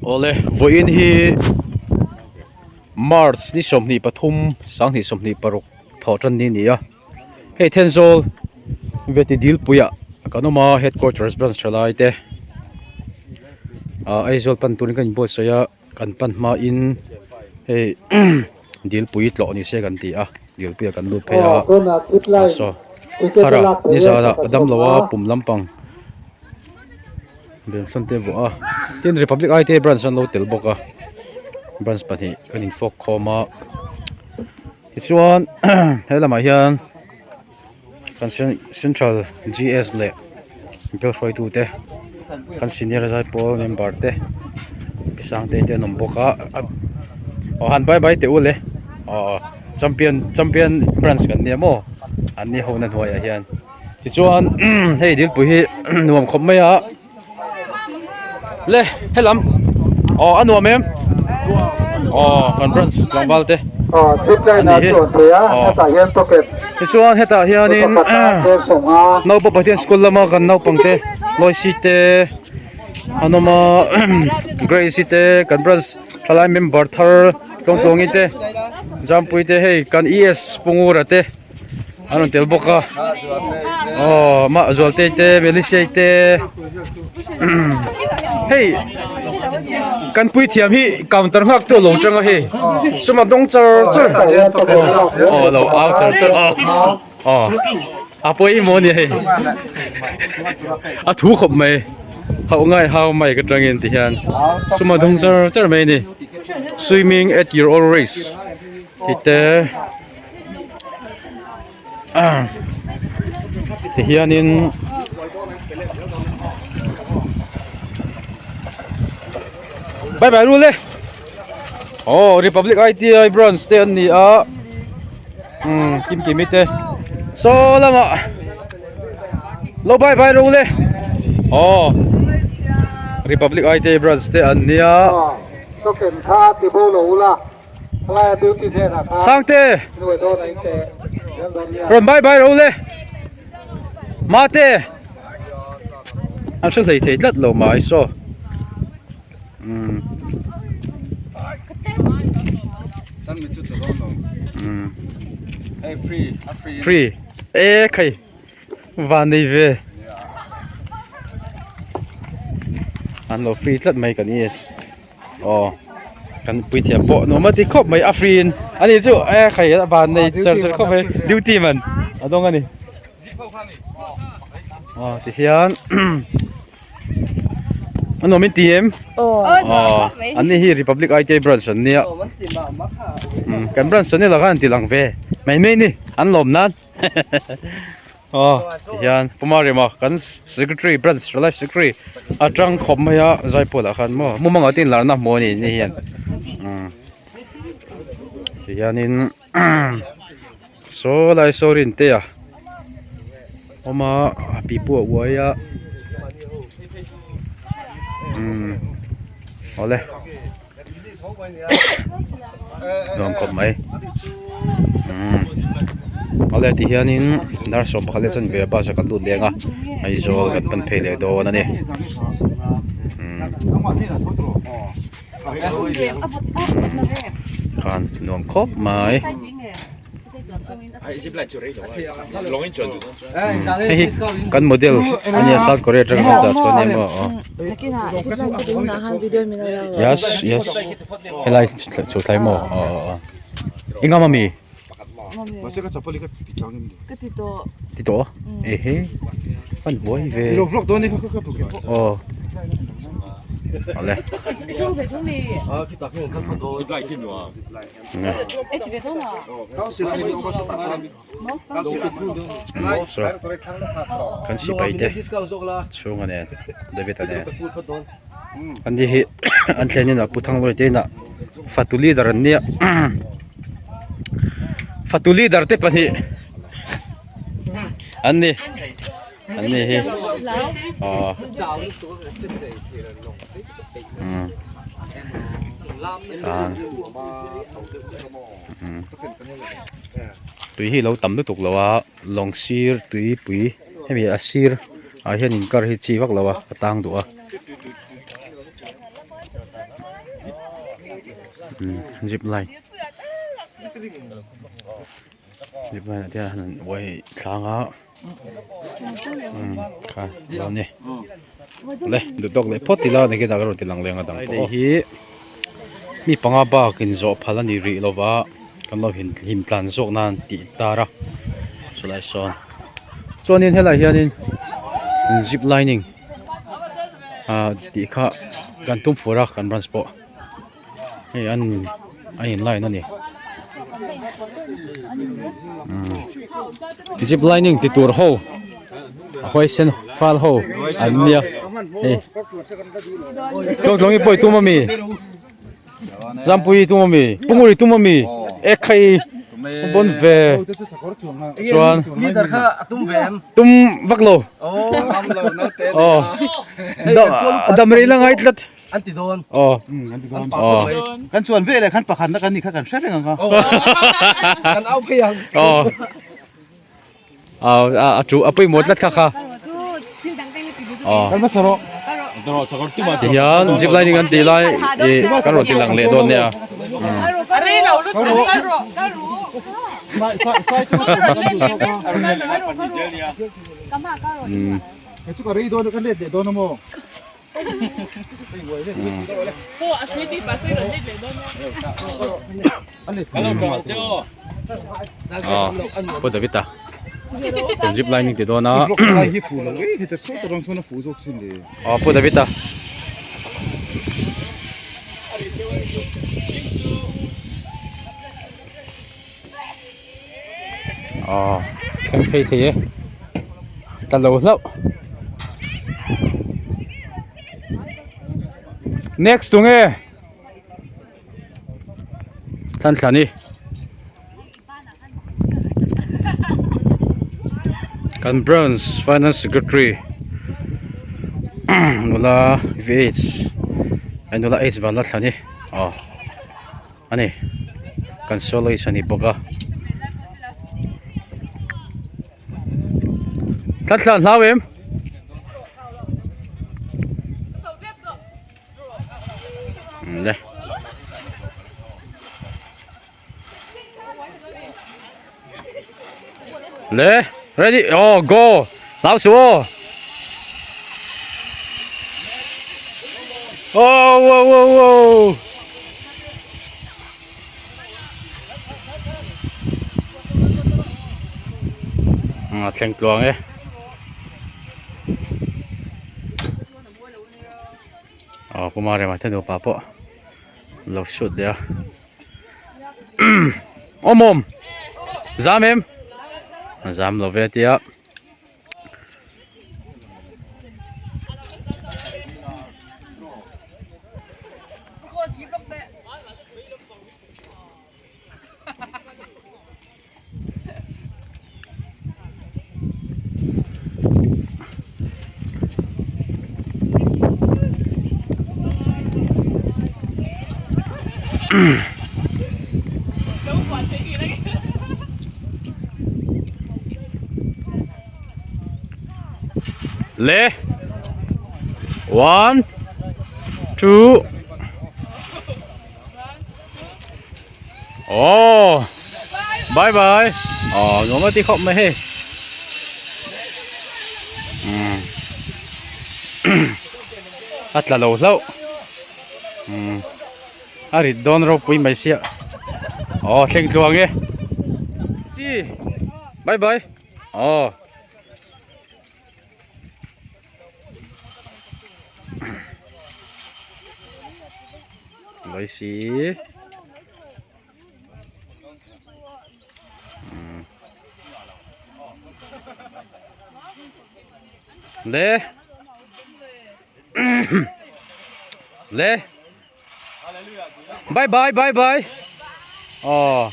Awle vawiin hi March ni 23 2026 thawh tan ni a ni a hei Thenzawl veti dilpuiah kan awm a headquarters branch tha lai te ah Aizawl pan turin kan inbuatsaih a kan pan hmain hei dilpui tlawh ni se kan ti a dilpuiah kan lut phei a ah saw thar a nizanah a dam lo a pum lampang. Benson te vuah a tin republic I T branch an lo tel bawk a branch pahnih kan in fawk khawm a tichuan he lamah hian kan central G S leh bial hruaitu te kan senior zaipawl member te pi sangtei te an awm bawk a aw han bye bye teh u le aw champion champion branch kan nia maw an ni ho na hnuaiah hian. Tichuan hei dilpui hi nuam khawp mai a le helam aw a nuam em aw kan branch tlangval te a ni hi aw tichuan hetah hianin naupang Pathian school lama kan naupang te Loicy te an awm a Grace-i te kan branch thalai member thar Tlawngtlawngi te Jampui te hei kan ES Pungura te. an rawn tel bawk a aw mah zualtei te melisiai te hei kan puithiam hi counter nghak tu alo tang a hei suma dawng char char aw lo au char char aw aw a pawimawh a ni hei a thu khawp mai hauh ngai hau mai ka tangin ti hian suma dawng char char mai a ni swimming at your own risk tih te. Ti hianin bye bye rule aw republic I_T_I branch te an ni a umm kim kimi te saw lamah lo bye bye rule aw republic I_T_I branch te an nia. Sangte rawn bye bye ro le mate an hre hlei thei tlat lo mai saw umm umm free e khai van nei ve an lo free tlat mai kan yes. Aw kan puithiam pawh nuam a ti khawp mai a free in ani chu e khai a van nei char char khawp mai duty man a dawng a ni aw ti hian a nuam in ti em aw an ni hi republic I T branch an nia kan branch an ni lo khan an ti lang ve mai mai ni an lawm nan. Aw tihian Pu Marima kan secretary branch life secretary a tang khawp mai a zaipawl ah khan maw mumanga te inlarna hmuh a ni ni hian umm tihianin saw lai saw rin te a awm a a pipu a uai a umm awle. Nuam khawp mai umm awle ti hianin dar 11 leh chuan ve bus ah kan lut leng a Aizawl kan pan phei leh dawn a ni umm khan nuam khawp mai. Hei hi kan model a nia South Korea atanga kan chah chhuah a nia maw aw yes yes helai chu thlai maw aw aw aw i ngam ami ti tawh e he an huai ve aw awle. Kan sipai te chhunga nen David a nen an ni hi an thlen inah Pu Thangluai te inah fatu leader an nia fatu leader te pahnih an ni an ni hi aw umm chuan umm tui hi a lo tam lutuk lo a lawng sir tuipui hemi a sir ah hian inkar hi chi vak lo a a tang duh a. Zip line zip line ah te hian an uai thlang a umm kha lo ni le duh tawk leh phawt ila nakinah ka rawn ti lang leh ang a dang pawh hi mi panga bak in zawh phal a ni rih lova kan lo him tlan zawk nan tih tar a chulai sawn chuanin helaiah hianin zip lining ah tih kha kan tum fur a kan branch pawh. Hei an a in line a ni zip lining ti tur ho a huaisen fal ho an nia hei tlawng tlawng i pawi tum a mi Zampui i tum a mi Punguri tum a mi ekhai bon ve chuan tum vak lo aw dam rei la ngai tlat. An ti dawn. Aw. An ti dawn. Aw. Kan chuan ve leh khan pakhat na kan ni kha kan hre reng ang a. Kan au phei ang. Aw. Aw a chu a pawimawh tlat kha kha. Aw. Kan hmasa rawh. Tihian zip lining an tih lai ih kan rawn ti lang leh dawn nia. Umm. Chu ka rei dawn kan let leh dawn a maw? Pu Davida zip lining ti dawn a aw Pu Davida aw thleng phei thei e ta lo hlauh next tu nge thlan thla ni kan branch finance secretary nula vh nula h vanla thla ni aw. A ni kan soloist a ni bawk a thla thla hlau em le le ready oh go hlau suh aw oh wow wow wow a thleng tluang e aw Kumar rema te nupa pawh lo shoot leh a awm awm zam em a zam lo ve tia. Le one two oh bye bye oh nuam a ti khawp mai hei umm a tla lo hlauh umm a rit dawn ropui mai sia aw thleng tluang e si bye bye aw Loisi le le bye bye bye bye aw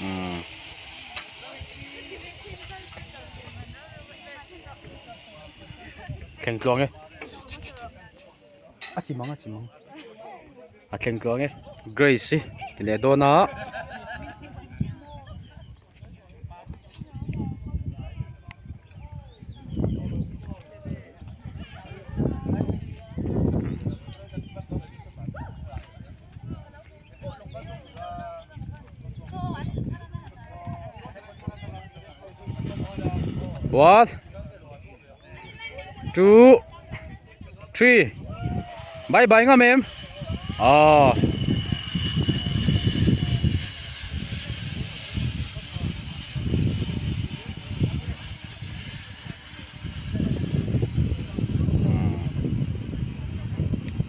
umm thleng tluang e a chi mang a chi mang a thleng tluang e grace hi ti leh dawn a. One two three bye bye ngam em ah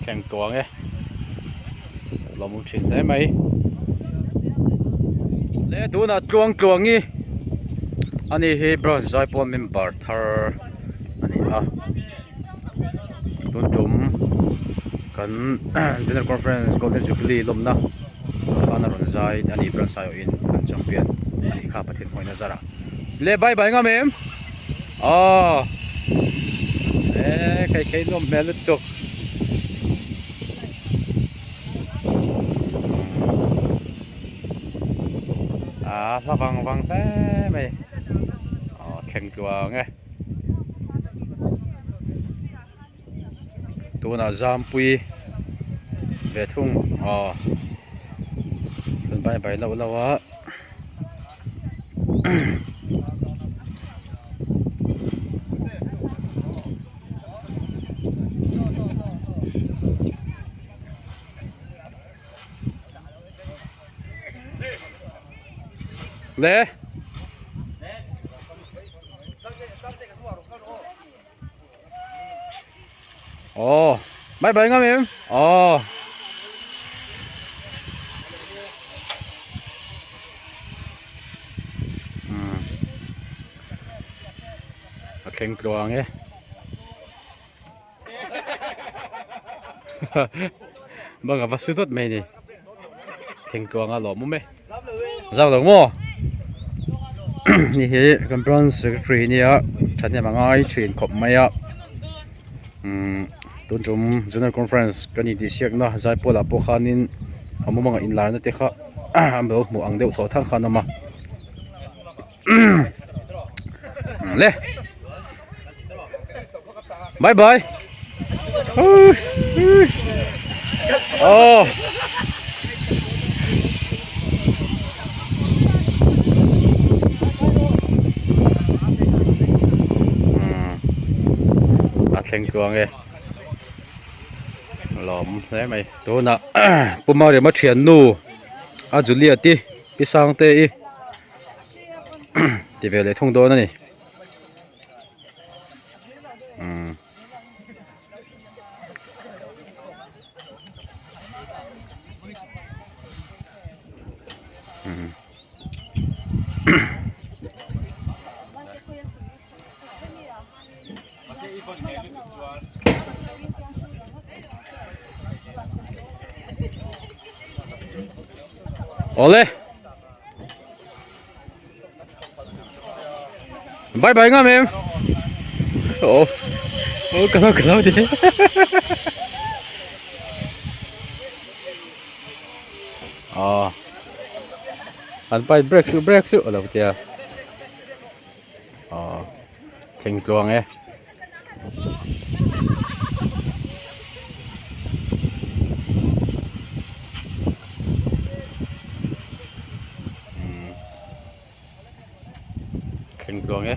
thleng tuang e lawm thin hle mai le tunah tluang tluang hi ani hi branch zaipawl member thar a ni a tun tum kan general conference golden jubilee lawmna khan a rawn zai a ni branch aiawhin kan champion a nih kha Pathian hmuaina zarah le bye bye ngam em aw e khai khai nuam hmel lutuk. A hla vang vang hle mai aw thleng tluang e tunah zampui ve thung aw bai bai loh loh a. Le Ồ, bye bye ngam em. Ồ. A thleng tluang e. Bang a va su dawt mai ni. Thleng tluang a lawm awm e. Zau lo maw? Ni hi kan branch secretary nia thahnem a ngai thin khawp mai a. Umm tun tum general conference kan intihsiakna zaipawl ah pawh khanin a mumangah inlarna te kha an lo hmuh ang deuh thaw thang khan a awm a. Le bye bye oh a thleng tluang e lawm hle mai tunah Pu Mariama thiannu a Juliet i Pi Sangte i ti ve leh thung dawn a ni umm. Awle Bye bye ngam em Ồ Ồ cái đâu cái đâu đi Ờ Anh bay break su break su ở đâu kìa Ờ Thleng tluang e. Thleng tluang e.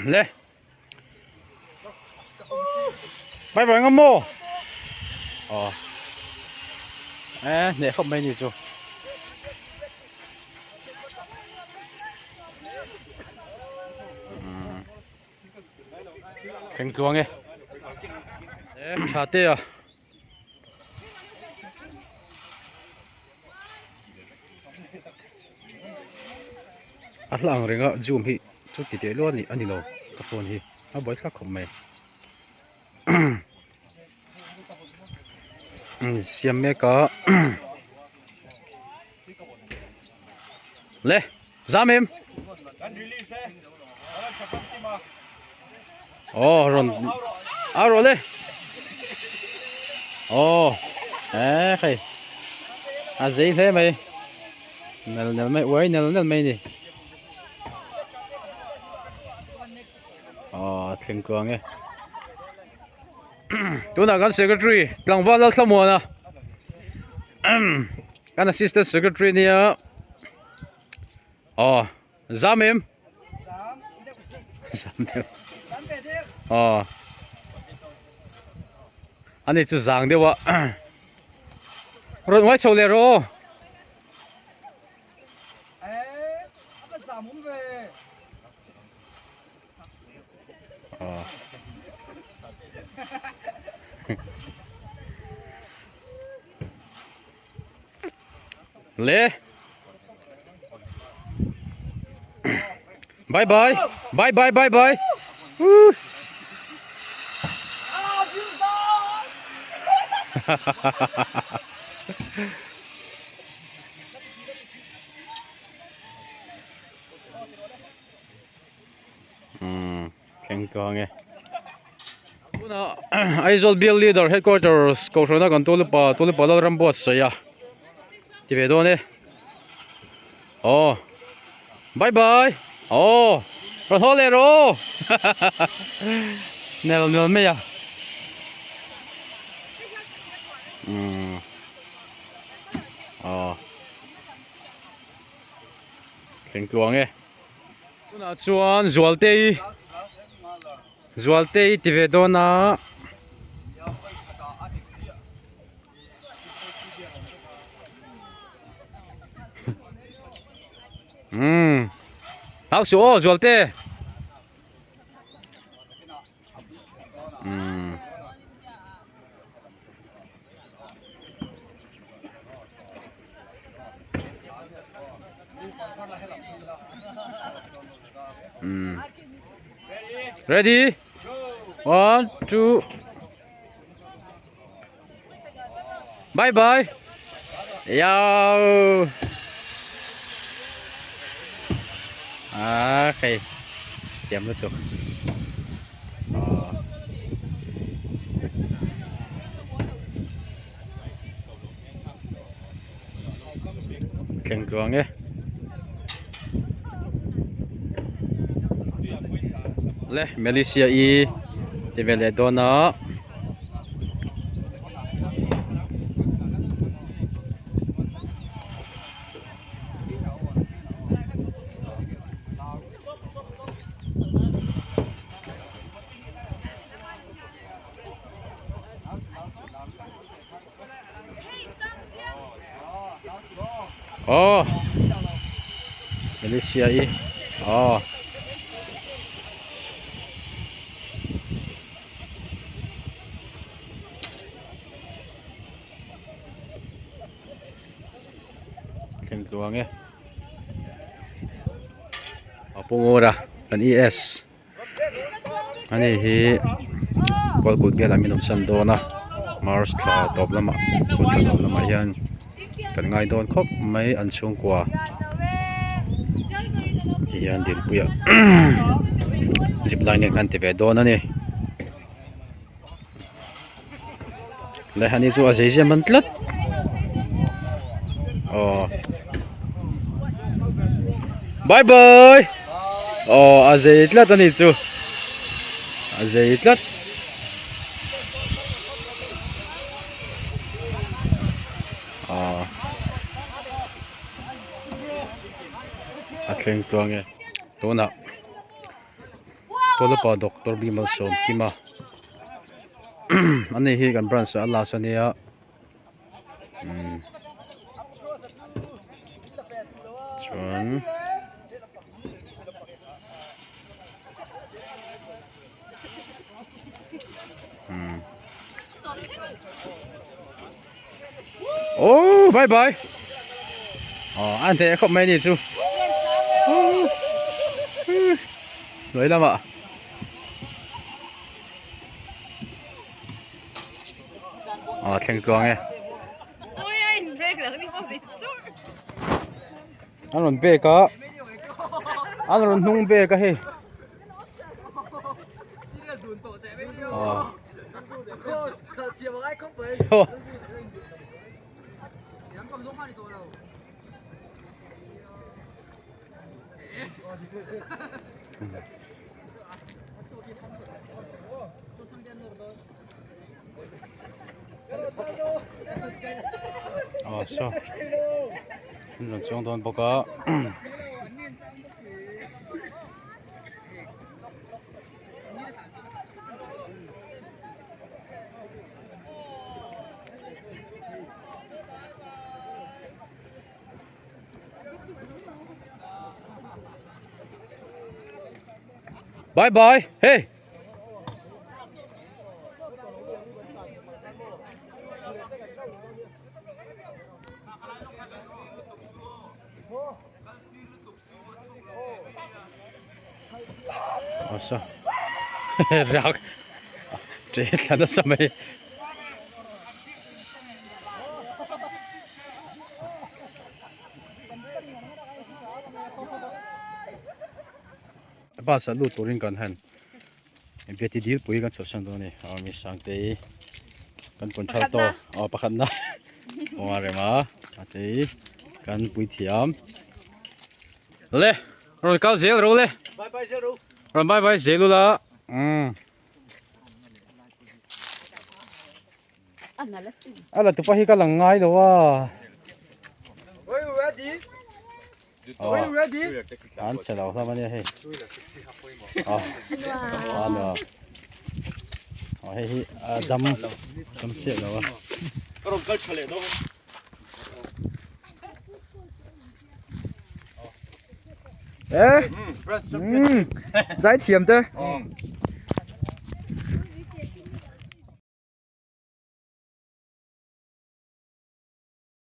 Le Bye bye ngam maw Aw E hneh khawp mai ni chu Thleng tluang e Tha te a. A hla ang renga zoom hi chu ti teh luat a ni lo ka phone hi a buaithlak khawp mai. Siam mek a le zam em aw rawn a rawh le aw e hei a zei hle mai nel nel mai uai nel nel mai a ni. Aw thleng tluang e tunah kan secretary tlangval Lalthlamuana kan assistant secretary nia aw zam em zam deuh aw ani chu zang deuh a rawn uai chho leh rawh aw. Le bye bye bye bye bye bye uh. Umm thleng tluang e tunah Aizawl bial leader headquarters kohhrana kan tulipa tulipa Lalram buatsaih a ti ve dawn e aw bye bye aw rawn haw leh rawh aw nel nel mai a umm aw thleng tluang e. Tunah chuan Zualtei Zualtei ti ve dawn a. Umm hau suh aw Zualte. Umm. Umm ready one two bye bye yao ah hei thiam lutuk Thleng tluang e. Le Malaysia i ti ve leh dawn a. Aw Malaysia i aw thleng tluang e a pungura kan ES. Ani hi kawlkut velah min awm san dawn a march thla tawp lamah phun thla tawp lamah hian kan ngai dawn khawp mai an chhungkua ti hian dinpuiah zip line nen khan ti ve dawn a ni le hani chu a zei zia man tlat aw bye bye aw a zei tlat ani chu a zei tlat aw a thleng tluang e tunah Tawlapa Doctor Bimal Sawmkima ani hi kan branch ah a last ania umm chuan umm oh bye bye aw a hneh khawp mai ani chu. Hnuai lamah. Aw thleng tluang e. An rawn bek a an rawn hnung bek a hei. Aw. Aw saw an rawn chuang dawn bawk a Bye bye hey Asa rak tre thla nasa mai. Bus ah lut turin kan han Beti dil pui kan chhuahsan dawn a ni aw mi Sangtei kan contractor aw pakhatna kawnga rema a tei kan pui thiam le rawn kal zel ro le rawn bye bye zel ula umm. A la tupa hi ka lang ngai lo a. An chhe lo hlawm a nia hei. A nuam. Hei hi a dam dam chiah lo a. Zaithiam te.